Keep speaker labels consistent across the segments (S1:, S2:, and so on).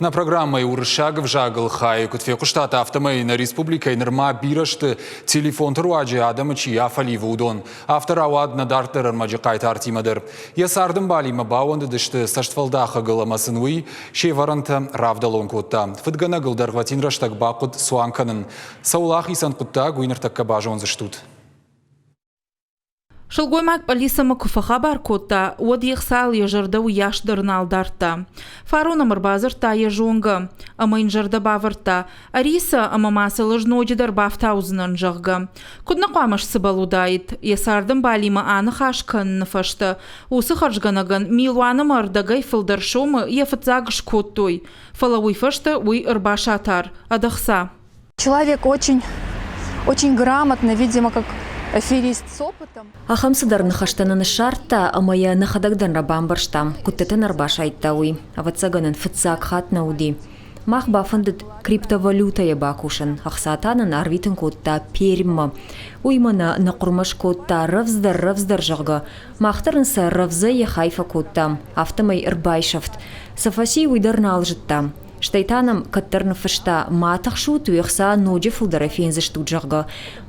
S1: Нӕ программӕйы уырыссаг ӕвзагыл хайы куыд фехъуыстат, афтӕмӕй нӕ республикӕйы нырма бирӕ сты телефонты руаджы адӕмы чи афӕливы, уыдон. Афтӕ рауад нӕ дарддӕр ӕрмӕджы хъайтартимӕ дӕр. Йӕ цардӕмбалимӕ баууӕндыдысты цӕстфӕлдахӕгыл ӕмӕ сын уый се вӕрӕнтӕ равдӕлон кодта. Фыдгӕнӕгыл дӕргъвӕтин рӕстӕг бахъуыд цуан кӕнын. Цӕуыл ахицӕн хъуыддаг, уый ныртӕккӕ базондзыстут.
S2: Сылгоймаг пъӕлицӕмӕ куы фӕхабар кодта, уӕд йе хцайыл йӕ зӕрдӕ уыйас дӕр нал дардта. Фарон ӕм ӕрбадзырдта йӕ зонгӕ ӕмӕ йын зӕрдӕ бавӕрдта, ӕри сӕ ӕмӕ ма сыл ӕз ноджыдӕр бафтаудзынӕн, зӕгъгӕ. Куыд нӕ хъуамӕ сцыбӕл уыдаид, йӕ цардӕмбалимӕ аныхас кӕныны фӕстӕ уыцы хӕрзгӕнӕгӕн милуан ӕмӕ ӕрдӕгӕй фылдӕр сомы йӕ фыццаг скодтой, фӕлӕ уый фӕстӕ уый ӕрбасатар ӕд ӕхца.
S3: Человек очень, очень грамотно, видимо, как аферист с опытом.
S4: Ахӕм цыдӕр ныхӕстӕ нын ссардта ӕмӕ йӕ нӕхӕдӕг дӕр нӕ бамбӕрстам, куыдтӕ нӕ ӕрбасайдта, уый. Ӕвӕццӕгӕн ын фыццаг хатт нӕ уыди. Мах бафӕндыд криптовалютӕйӕ бакусын, ӕхца та нын арвитын кодта Пермьмӕ. Уый мӕнӕ нӕ хъуырмӕ скодта рӕвдздӕр, рӕвдздӕр, зӕгъгӕ. Мах дӕр ын сӕ рӕвдзӕй йӕ хай фӕкодтам, афтӕмӕй ӕрбайсӕфт. Цы фӕци, уый дӕр нал зыдтам. Стӕй та нӕм кӕддӕр ныффыста, ма тыхсут, уе хца ноджы фылдӕрӕй фендзыстут, зӕгъгӕ.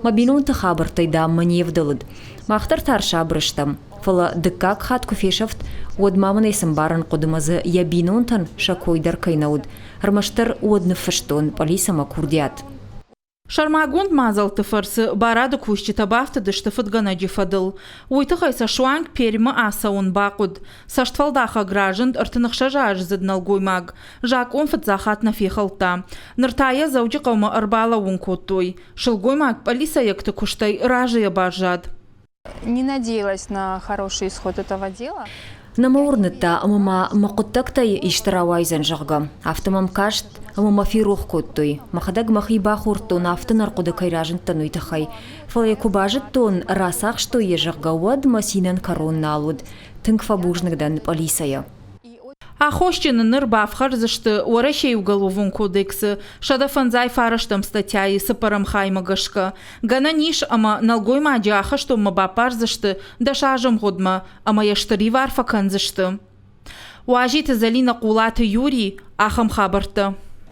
S4: Мӕ бинонты хабӕрттӕй, дам, мӕ не вдӕлыд. Мах дӕр та ӕрсабыр стӕм. Фӕлӕ дыккаг хатт куы фесӕфт, уӕд ма мын ӕй цы мбарын хъуыдымӕ дзы йӕ бинонтӕн сӕ кой дӕр кӕй нӕ уыд. Ӕрмӕстдӕр уӕд ныффыстон пъӕлицӕмӕ курдиат.
S2: Сӕрмагонд мадзӕлтты фӕрцы барады кусджытӕ бафтыдысты фыдгӕнӕджы фӕдыл. Уый тыххӕй сӕ суанг Пермы ацӕуын бахъуыд. Цӕстфӕлдахӕг разынд 36-аздзыд нӕлгоймаг. Закъон фыццаг хатт нӕ фехӕлдта. Ныр та йӕ Дзӕуджыхъӕумӕ ӕрбалӕууын кодтой. Сылгоймаг пъӕлицӕйӕгты куыстӕй разыйӕ баззад.
S3: Не надеялась на хороший исход этого дела.
S4: Нӕ мӕ уырныдта, ӕмӕ ма мӕ хъуыддӕгтӕй исты рауайдзӕн, зӕгъгӕ. Афтӕ мӕм каст, ӕмӕ мӕ ферох кодтой. Мӕхӕдӕг мӕхи бахордтон, афтӕ ӕнӕрхъуыды кӕй разындтӕн, уый тыххӕй. Фӕлӕ йӕ куы базыдтон, рацахстой йӕ, зӕгъгӕ, уӕд мӕ цинӕн кӕрон нал уыд. Тынг фӕбузныг дӕн пъӕлицӕйӕ.
S2: Аххосджыны ныр бафхӕрдзысты Уӕрӕсейы Уголовон кодексы 159 статьяйы цыппӕрӕм хаймӕ гӕсгӕ. Гӕнӕн ис, ӕмӕ нӕлгоймаджы ахӕстонмӕ баппардзысты 10 азы мгъуыдмӕ ӕмӕ йӕ стыр ивар фӕкӕндзысты. Уазиты Зӕлинӕ Хъулаты Юрий ахӕм хабӕрттӕ.